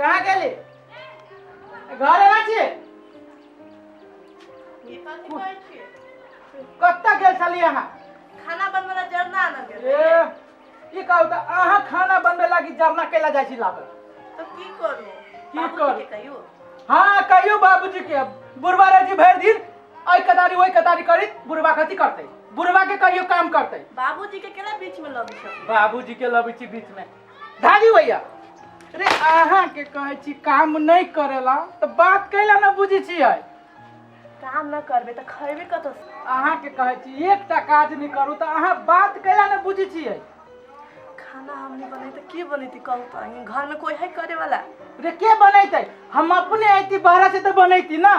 कहाँ गेली? घर एना छियै? कथी कहै छियै? कतऽ गेल छलियै अहाँ? खाना बनबै ला जरना आनऽ गेल। ए, ई कहू तऽ अहाँ खाना बनबै लागी जरना कैला जाइ छी लाबे? तऽ की करू? की बाबूजी करू? के कहियौ। हाँ, कहियौ बाबूजी के। बुढ़वा रहै छी भरि दिन एहि कदारी ओहि कदारी करी, बुढ़वा कथी करतै? बुढ़वा के कहियो काम करतै। बाबूजी के केना बीच में लबै छौ? बाबूजी के लबै छी बीच में। दादी भैया रे, अहाँ के कहै छी काम नहि करेला तऽ बात कैला न बुझै छियै? काम न करबै तऽ खैबै कतऽ से? अहाँ के कहै छी एकटा काज नहि करू तऽ अहाँ बात कैला न बुझै छियै? खाना हम नहीं बनेते के बनेते कहू तो? घर में कोई है करे वाला? रे, के बनेते? हम अपने अयती बाहर से तऽ बनैती ना।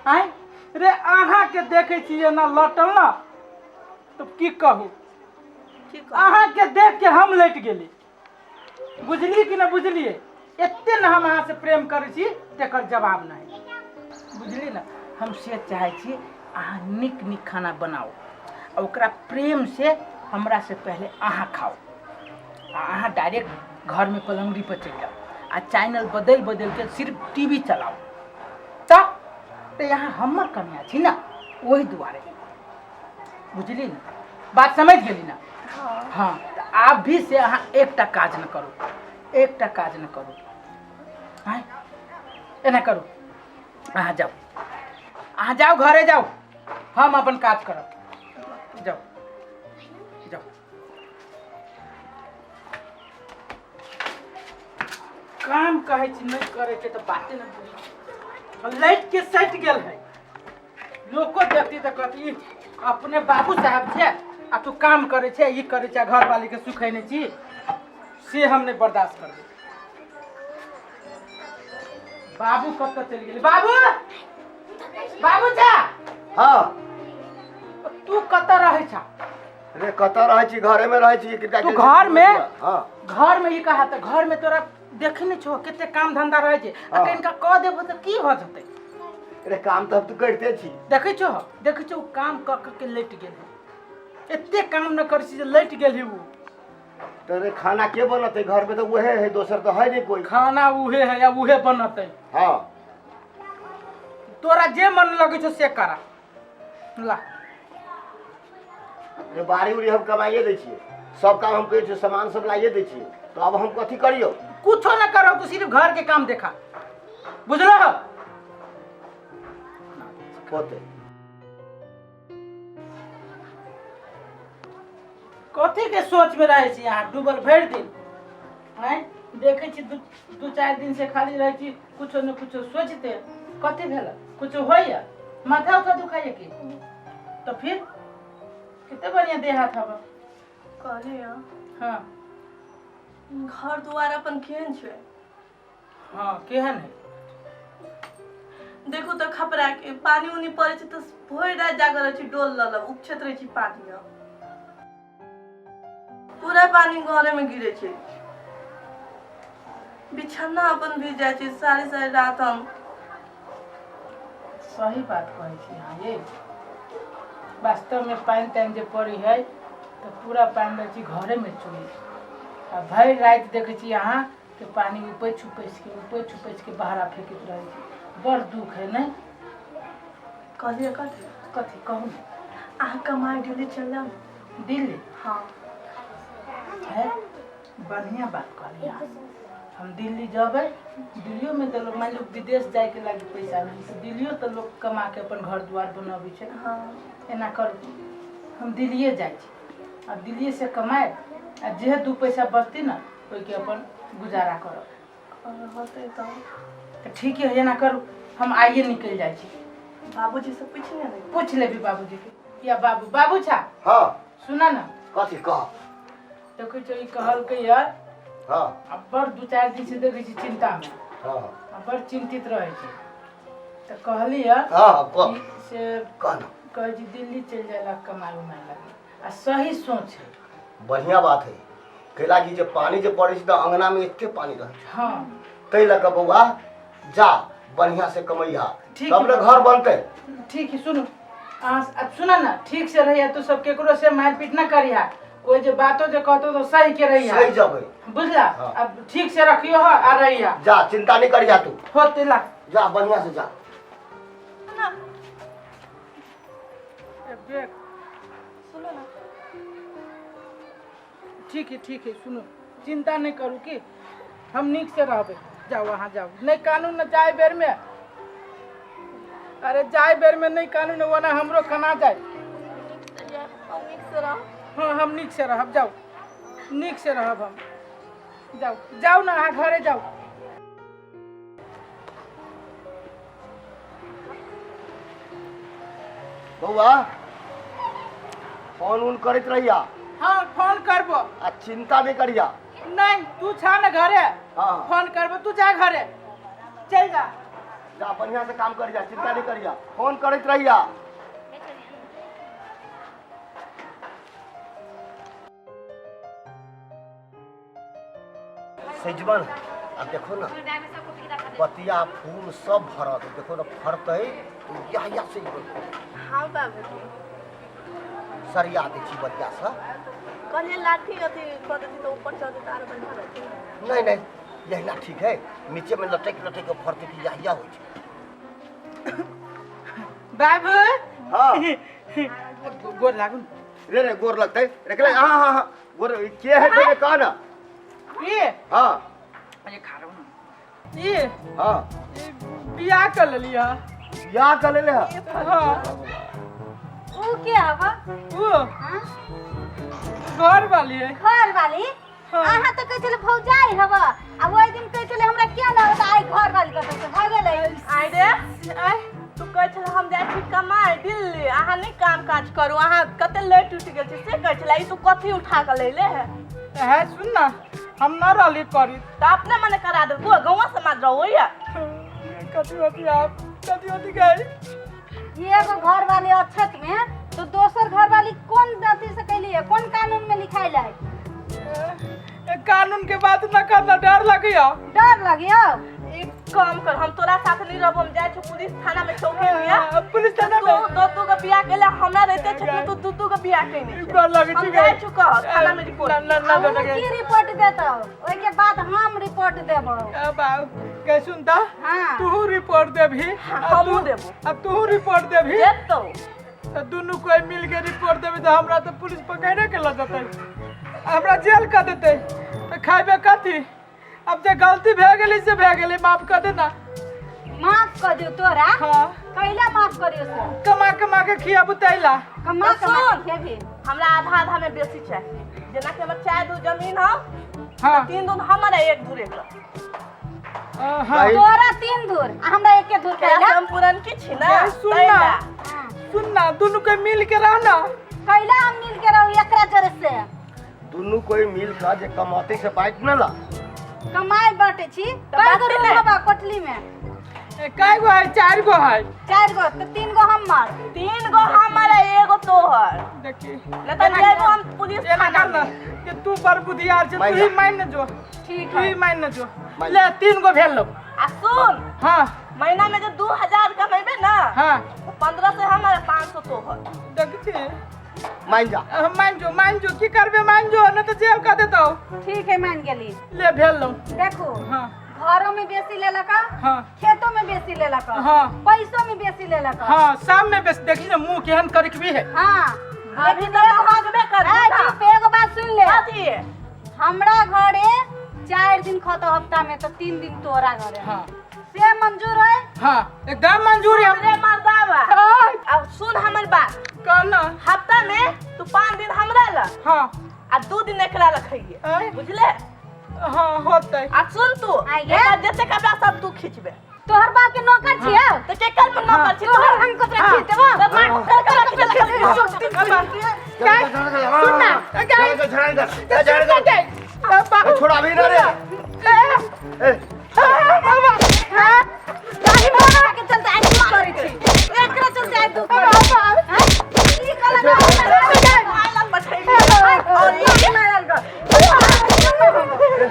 आँय रे, अहाँ के देखै छियै ना लटल ना तऽ की कहू? की कहू? अहाँ के देख के हम लटि गेली, बुझलियै कि ना बुझलियै? एते ने हम अहाँ से प्रेम करै छी तकर जवाब नहि, बुझलियै ने? हम से चाहै छी अहाँ नीक नीक खाना बनाउ आ ओकरा प्रेम से हमरा से पहले अहाँ खाउ आ अहाँ डायरेक्ट घरमे पलंगड़ी पर चलि जाउ आ चैनल बदलि बदलि के सिर्फ टीवी चलाउ। तऽ यहाँ हमर कनिया छी ने, ओहि दुआरे, बुझली ने? बात समझ गेली ने? हाँ। हाँ, तऽ आब भी से अहाँ एकटा काज न करू, एकटा काज न करू। आँय, एना करू, अहाँ जाउ, अहाँ जाउ, घरे जाउ, हम अपन काज करब। जाउ, जाउ। काम कहै छी नहि करैके तऽ बाते नहि बुझै। लाइट के सटि गेल है, लोको देखती तऽ कहती, "ई अपने बाबू साहब छै आ तू काम करै छै, ई करै छै, घरवाली के सुखै नहि छी।" से हम नहि बर्दाश्त करबै। बाबू कतऽ चलि गेलै? बाबू, बाबू जा। हाँ। तू कतऽ रहै छा? रे, कतऽ रहै छी? घरे में रहै छी। तू घर में? हाँ। घर में ई कहा तऽ घर में तोरा देखे नहि छौ कते काम धंधा रहै छै आ कनिका कऽ देबो तऽ की भऽ जेतै? रे, काम तऽ हम तऽ करिते छी। देखै छौ, देखै छौ, काम कऽ कऽ के लटि गेल है। एते काम न करै छी जे लटि गेल है उ। तऽ रे, खाना के बनतै? घर में तऽ उहे है, दोसर तऽ है नहीं कोई। खाना उहे है या उहे बनतै। हाँ। तोरा जे मन लगै छौ से करा ला। रे, बाड़ी उड़ी हम कमाइए दै छियै, सब काम हम करै छियै, सामान सब लाइए दै छियै, तऽ अब हम कथी करियौ? कुछो न करो, तू सिर्फ घर के काम देखा, बुझलो? होतै। कथी के सोच में रहै छी अहाँ डूबल भरि दिन? आँय, देखै छी दू दू चारि दिन से खाली रहै छी कुछो ने कुछो सोचते। कथी भेल? कुछो होइया? माथा उथा दुखाइया की? तऽ फिर कते बढ़िया देह हाथ हवा। कहलियै। हाँ। घर दुआर अपन केहन छै? हाँ, केहन है? देखू तऽ खपरा के पानी उनी पड़ै छै तऽ भरि राति जागल रहै छी, डोल लऽ लऽ उपछैत रहै छी पानी। अब पूरा पानी घरे में गिरे छै, बिछौना अपन भीज जाइ छै। सारी सारी रात हम सही बात कहै छी अहाँ ये। वास्तवमे पानि तानि जे पड़ै है तऽ पूरा पानि रहै छै घरेमे चुइ आ भरि राति देखै छी अहाँ के पानि उपछि उपछि के, उपछि उपछि के बहरा फेकैत रहै छी। बड़ दुख है ने? कहलियै कथी? कथी कहू ने। अहाँ कमाइ दिल्ली चलि जाउ ने। दिल्ली? हाँ। है, बढ़िआँ बात कहलियै अहाँ। हम दिल्ली जबै, दिल्लियोमे तऽ लोक मानि लियौ विदेश जाइके लागि पैसा नहि तऽ दिल्लियो तऽ लोक कमा के अपन घर दुआर बनबै छै। हाँ। एना करू, हम दिल्लिए जाइ छी आ दिल्लिए से कमायब आ जे दू पैसा बचतै ने ओहिके अपन गुजारा करब। और होतै तऽ। तऽ ठीक है, एना करू, हम आइए निकलि जाइ छी। बाबूजी से पूछि ने। पूछि लेबी बाबूजीके या बाबू, बाबू छा। हाँ। सुना ने। कथी कह? देखै छौ, ई कहलकै यार। हाँ। आ बड़ दू चारि दिन से देखै छी चिन्तामे। हाँ। आ बड़ चिन्तित रहै छै तऽ कहली यार हाँ, कह। कि से कह ना। कहै छी दिल्ली चलि जाय ला कमाइ उमाइ लागी आ सही सोच है। बढ़िया बात है, कैला कि जे पानी जे पड़ै छै तऽ अंगना में एते पानी रहै छै। ताहि लऽ कऽ बौआ जा, बढ़िया से कमैहा। ठीक तब ने है। घर बनतै। ठीक है, सुनू अहाँ, अब सुना ना, ठीक से रहिया तू सब, केकरो से मारपीट ना करिहा। कोई जे बातो जे कहतो तो सही के रही सही जबै। बुझला? हाँ। अब ठीक से रखियो हो आ रही जा, चिंता नहीं करिया तू। होते ला। जा बढ़िया से जा। ना। देख। सुनो ना। ठीक है, ठीक है, सुनो, चिंता नहीं करू की हम नीक से रहबे। जाओ वहाँ जाओ, नहीं कानून न जाए बेर में। अरे जाए बेर में नहीं कानून वना हमरो कना जाए। नीक से रह। हाँ हम नीक से रहब, जाओ नीक से रहब हम। जाओ जाओ ना, अहाँ घरे जाओ। बौआ फोन उन करैत रहिया। हाँ फोन करबो। आ चिंता नहीं करिया। नहीं तू छा ना घरे। हाँ। फोन करबो, तू जा घरे चल जा। जा बढ़िया से काम करिया, चिंता नहीं करिया, फोन करैत रहिया। सजमन अब देखो ना पतिया फूल सब भरत, देखो ना फरतै तो यह यह सजमन। हाँ बाबूजी। सरिया दै छी बढ़िया से। कहलिए लाठी अथी कऽ देती तऽ ऊपर चढ़ जेतै आरो बढ़िया रहतै। नहीं नहीं यही ठीक है, नीचे में लटक लटक के फरतै कि यह यह होइ छै। बाबू। हाँ। गोर लागू। रे रे गोर लगतै रे। हाँ हाँ हाँ गोर के है तोरे कह ना। ये। हाँ। ये खा रहा हूँ ये। हाँ। ये बियाह कर लिया। बियाह कर ले है। हाँ। वो के हवा? वो। हाँ? घर वाली है। घर वाली? हाँ। अहाँ तो कहै छलै भौजाई हवा, आ ओहि दिन कहै छलै हमरा किया ना होता, आइ घर वाली कतऽ से भऽ गेलै। आइ रे, आइ तू कहै छलै हम जाइ छी कमाइ दिल्ली, अहाँ नहि काम काज करू, अहाँ कते लेट उठि गेल छी से कहै छलै। ई तू कथी उठा कऽ लैले है? है सुन ना, हम ना रहली करी तऽ अपने मने करा देलको, गौवा समाज रहो या। कथी होती आप, कथी होती गई? ये एगो घर वाली अछत में तो दोसर घर वाली कौन अथी से कैली है, कौन कानून में लिखाइल है? कानून के बात ना करना, डर लगिया। डर लगिया? एक काम कर, हम तोरा साथ नहीं रहबो, हम जाइ छी पुलिस थाना में चौकी में। पुलिस थाना में? तू दो दो के बियाह केले, हमरा रहते छथिन, तू दू दू के बियाह केने छे। डर लगे हम ठीक जाइ है। छी कह थाना में रिपोर्ट। ना ना ना आ उ की रिपोर्ट देतौ, ओइ के बाद हम रिपोर्ट देबौ। अब आओ के सुनता? हाँ। तू रिपोर्ट देबही, हमहूँ देबो। आ तू रिपोर्ट देबही। देतौ। तो दुनू कोई मिल के रिपोर्ट देबे तो हमरा तो पुलिस पकड़े के ल जेतै, हमरा जेल कर देतै, तो खाइबे कथी? अब जे गलती भए गेलै से भए गेलै, माफ कर देना। माफ कर दियो तोरा? हाँ। कैला माफ करियो से? कमा कमा के खियाबू तैला। कमा तो कमा के सुन। खेबही। हमरा आधा आधा में बेसी चाही, जेना कि हमर 4 धूर जमीन हौ। हाँ। 3 धूर हमर 1 धूर एकर। हाँ। तोरा 3 धूर आ हमरा 1 धूर कैला कैला? हम पुरनकी छी ना। सुन ना, सुन ना, दुनू के मिल के रहना। कैला हम मिल के रहू एकरा जरे से? दुनू कोई मिल के जे कमाते से बांट न ला। कमाई बांटे छी, बांटे कय गो ने। रूम हबा कोठली में? कय गो है? 4 गो है। 4 गो तो 3 गो हमर। 3 गो हमर 1 गो तोहर। देखी न त जेबो हम पुलिस एना थाना कर ना में। कि तू बड़ बुधियार छे, तू ही मान न जो। ठीक तू ही है। मान न जो। ले 3 गो भेल लो। आ सुन। हाँ। महीना में जो 2000 कमेबे ना। हाँ। तो 15 से हमर 500 तोहर। देखी छी। मान जा। मान जो, मान जो, की करबे मान जो, न त जेल कर देतौ। ठीक है मान गेली। ले भेल लो। देखो। हाँ। घरों में बेसी लेलक। हाँ। खेतों में बेसी लेलक। हाँ। पैसों में बेसी लेलक। हाँ, सब में बेसी। देखी ना मुंह केहन करकबी है। हाँ। अभी तो भागबे कर। ए चुप, एगो बात सुन ले। कथी? हमरा घरे 4 दिन खतो हफ्ता में तो 3 दिन तोरा घरे। हाँ। से मंजूर है? हाँ एकदम मंजूर है। रे मर्दावा। हाँ। अब सुन हमर बात। कहना। हफ्ता में तू 5 दिन हमरा ल। हाँ। आ 2 दिन एकरा ल खइए। बुझले? हाँ होतै। आ सुन तू, एकरा जते कपड़ा सब तू खींचबे। तोहर बाप के नौकर छियै? तो केकर पर नौकर छी? तोहर हम कपड़ा खींच देबो। तो मार कर कर खींच सुन ना, छोड़ा भी ना रे। ए बाबा, ताही बाबा के चलते आइ दुख करै छी। एकरा चलते आइ दुख करै छी। हां? ई कहला ना आइला पठैली और ई मारल ग।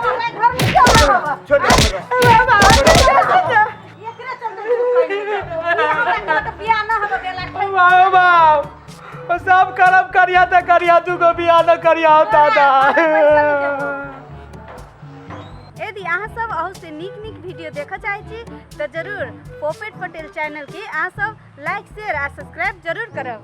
हमरा घर में क्यों ना होबा? छोड़ दे। बाबा, एकरा चलते दुख करै छी। ई हमरा घर के बियाह ना होबे बेला। बाबा, सब करब करी। करिया तऽ करिया, दूगो बियाह न करिया हो दादा। पैसा नहि देबो। यदि अहाँ सब अहू से नीक नीक वीडियो देखऽ चाहै छी तऽ जरूर पोपेट पटेल चैनल के अहाँ सब लाइक, शेयर आ सब्सक्राइब जरूर करब।